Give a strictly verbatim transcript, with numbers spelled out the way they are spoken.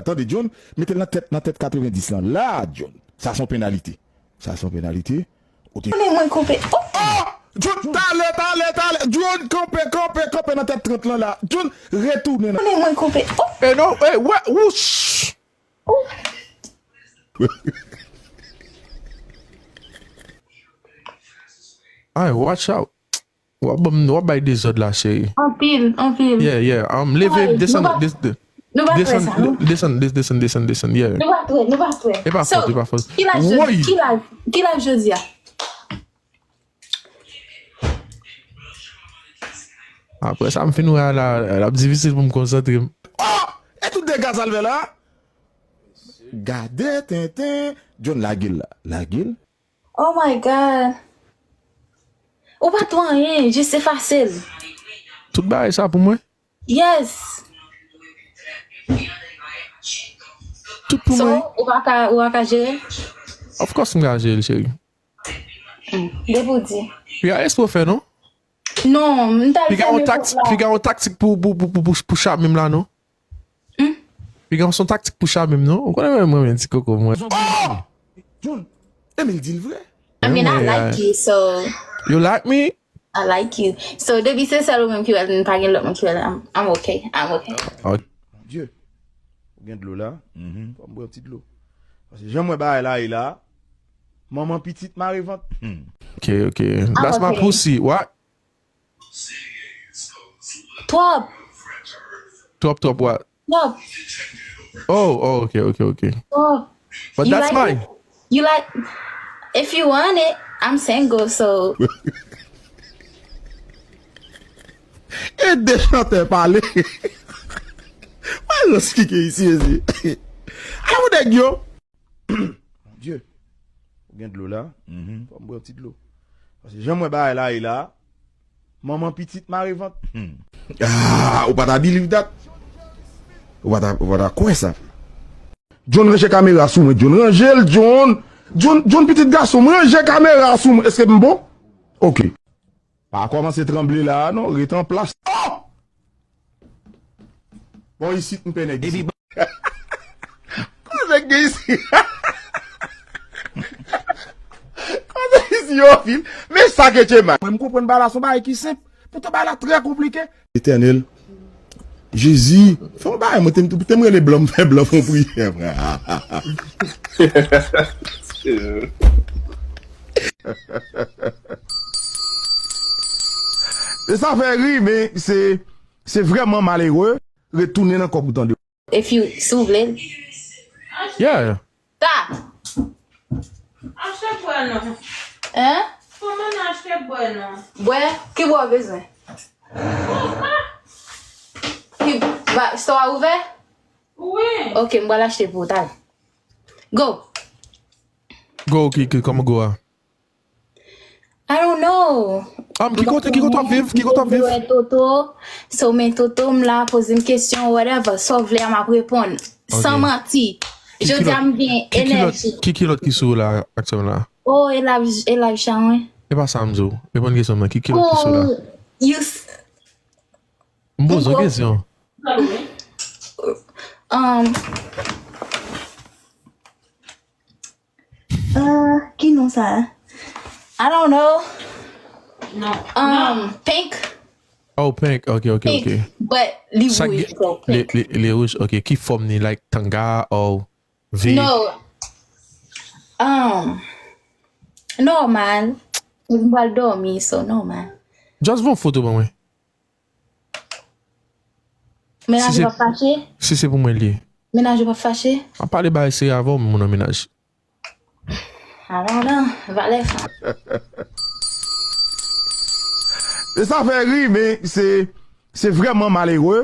Tande, John, mete l nan tèt, nan tèt katrevendis lan. La, John. Sa se yon penalite. Sa se yon penalite. Ou te... Konnen mwen konpe. Oh! Ah! John, talè, talè, talè. John, kanpe, kanpe, kanpe nan tèt trant lan la. John, retounen nan... Konnen mwen konpe. Oh! E non, e, wè, wouch! Ay, watch out. W ap ban m, w ap bay dezòd la, cheri. Anpil, anpil. Yeah, yeah. Um, leve, desann, nou pa, des-, de-, nou pa fè desann, sa, non? De-, desann, des-, desann, desann, desann, yeah. Nou pa fè, nou pa fè. E pa fòt, e pa fòt. Woy! Ki laj, ki laj jodi a? Apre sa, m fin wè a la, l ap difisil pou m konsantre m. Oh! E tout dega sa l fè la? Gade tenten. John, lage l la. Lage l. Oh my God. Ou pa tou anyen, jis efase l. Tout bagay sa pou mwen? Yes. Tout pou mwen. So, ou pa ka, ou pa ka jere? Of course, m ka jere l, cheri. Hmm. Depi w di. Piga espre w fè, non? Non, m ta... Piga yon taktik, piga yon taktik pou, pou, pou, pou, pou, pou chame m la, non? Hmm? Piga yon taktik pou chame m, non? Ou konnen mwen, mwen, ti koko, mwen. Oh! John, Emil di l vre. I mean, I like you, so. You like me? I like you. So, depi se sèl ou menm ki wè l, pa gen lòt moun ki wè l, I'm, I'm okay. I'm okay. Ok. Mon Dieu. Ou gen dlo la? Mhm. Fò m bwè yon ti dlo. Paske jan m wè bagay la ye la, manman pitit mare vant. Hmm. Ok, ok. I'm okay. That's my pussy. What? Twòp. Twòp, twòp, what? Twòp. Oh, oh, ok, ok, ok. Twòp. But that's mine. You like, if you want it, I'm single, so. E de chantè pale. Mwen ekspike isi, isi. Ay, ou nèg yo. Mon Dieu. Ou gen dlo la? Mhm. Fò m bwè yon ti dlo. Paske jan m wè bagay la ye la, manman pitit mare vant. Hmm. Ah, ou pa ta believe that? Ou pa ta, ou pa ta kwè sa? John, ranje kamera sou mwen, John. Ranje l, John. John, John, pitit gason m, ranje kamera sou mwen. Èske m bon? Ok. Pa kòmanse tranble la a non, ret an plas. Oh! Bon, isit m pè nèg isit. Koze gen isit. Koze isit yo fil. Men sa ke Chema. Mwen m konprann bagay la se yon bagay ki senp. Poutan bagay la trè konplike. Etènèl, Jezi, fè yon bagay, mwen te, te m rele blan, m fè blan fè yon priyè. E sa fè ri, men se, se vrèman malere. Retounen nan kòk ou tande. If you, si w vle l. Yeah. Ta. Achte bwè non. Hein? Kòman nou achte bwè non? Bwè? Ki bwè w bezwen? Ki ba, store a ouvè? Wi. Ok, m pral achte pou ou, talè. Go. Go, ki, ki, kòman go a? I don't know. Um, ki kote, ki kote w ap viv? Ki kote w ap viv? Mwen Toto. So, men Toto, m la, poze m kesyon, whatever. Sa w vle a, m ap reponn. Ok. San manti. Jodi a, m gen enèji. Ki kilòt ki sou ou la, aktyèlman la? Oh, e laj, e laj chan, wi. E pa sa m di w. Reponn kesyon m nan. Ki kilòt ki sou ou la? Oh, you s-, m poze w kesyon. Um, Ah, ki non sa? I don't know. Non. Um, pink. Oh, pink. Ok, ok, ok. Pink, but li wouj, so pink. Li, li, li wouj, ok. Ki fòm ni, like, tanga, or V? No. Um, normal. M pral dòmi, so normal. Just voye yon foto ban mwen. Mennaj ou pa fache? Si se pou mwen li ye. Mennaj ou pa fache? M ap pale bagay serye avè w, moun an mennaj. I don't know. Valè fanm. E sa fè ri, men se, se vrèman malere.